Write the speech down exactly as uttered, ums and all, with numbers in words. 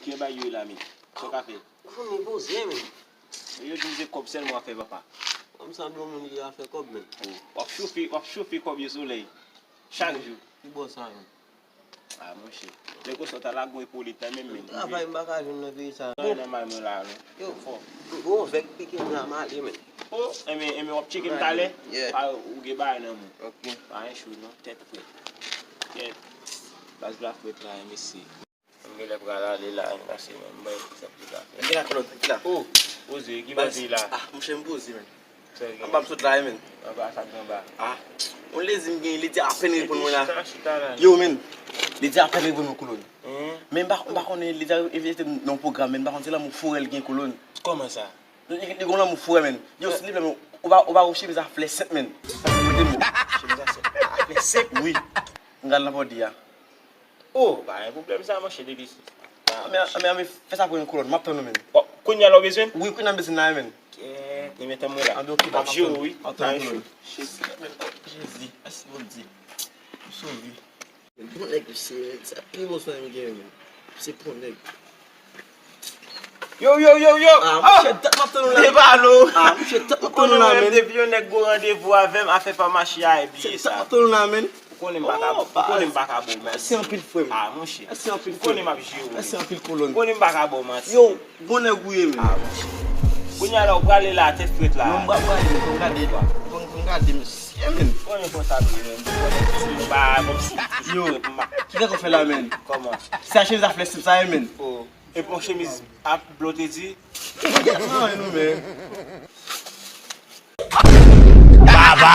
Yo bay yo la, men. Sa w ka fè? Fanmi poze, men. Yo di m se kòb sèlman w ap fè, papa. Kòm sa, bon moun ki ka fè kòb, men. Oh, w ap chofe, w ap chofe kòb yo solèy. Chak jou. Ki bò sa, men? Ah, monchè. Lè konsa, w ta lage yon epolit nan men m, men. Travay m pa ka jwenn nan peyi sa. Travay nan may mwen la, non. Yo, fò. Bon, vèk pike m la, m ale, men. Oh, enben, enben, w ap tcheke m talè. Yeah. Pa, ou gen bagay nan men w. Ok. Pa gen cho, non. Tèt frèt. Tèt. Baz la frèt la, mesye. M genlè pral ale la, men pase, men m bay egzanp de zafè. M gen la kolòn, ki la? Oh, poze, ki bò w ye la? Ah, monchè, m poze, men. Sa w gen? Anba m sot la, men. Anba sa k gen anba? Ah, yon lezi m gen, li di apèn reponn mwen la. Chita, chita la. Yo, men, li di apèn reponn mwen, kolòn. Hein? Men m pa, m pa konnen, li di envite m nan yon pwogram, men m pa konn se lanmou fou l gen, kolòn. Kòman sa? Li, li gon lanmou fou, men. Yo, silvouplè, men, ou pa, ou pa wè chemiz a flè senp, men. Chemiz a senp? A flè senp? Wi. M gad nan pòdi a. Oh, pa gen pwoblèm sa, monchè, depi. Men, men, men, fè sa pou mwen, kolòn, m ap tann ou, men. Bon, kounye a la w bezwen? Wi, kounye a m bezwen la, men. Kèt, li met mwen la. Anben, ok, m ap jere w, wi. M ap tann ou, kolòn. Jezi, mèsi Bondye. M sove. Bon nèg, mesye, sa pi bon swen m gen, men. Se bon nèg. Yo, yo, yo, yo! Ah, monchè, dat m ap tann ou la. Debalo! Ah, monchè, dat m ap tann ou la, men. Depi yon nèg gen randevou avè m, afè pa mache a, e bliye sa. Dat m ap tann ou la, men. Ou konnen m pa ka, ou konnen m pa ka ba w manti. Mèsi anpil, frè m. Ah, monchè. Mèsi anpil, frè m. Ou konnen m ap jere w. Mèsi anpil, kolòn. Ou konnen m pa ka ba w manti. Yo, bon nèg ou ye, men. Ah, monchè. Kounye a la, ou prale la, tèt frèt la. Non, m pa prale, fò m gade. Fò m, fò m gade, mesye, men. Ou konnen konsa nou ye, men. Ou konnen si nou pa, kòmsi, yo, ki fè w fè la, men? Kòman? Se a chemiz a flè senp sa ye, men. Oh. Epi yon chemiz a blo te di. Nan, nou, men. Baba!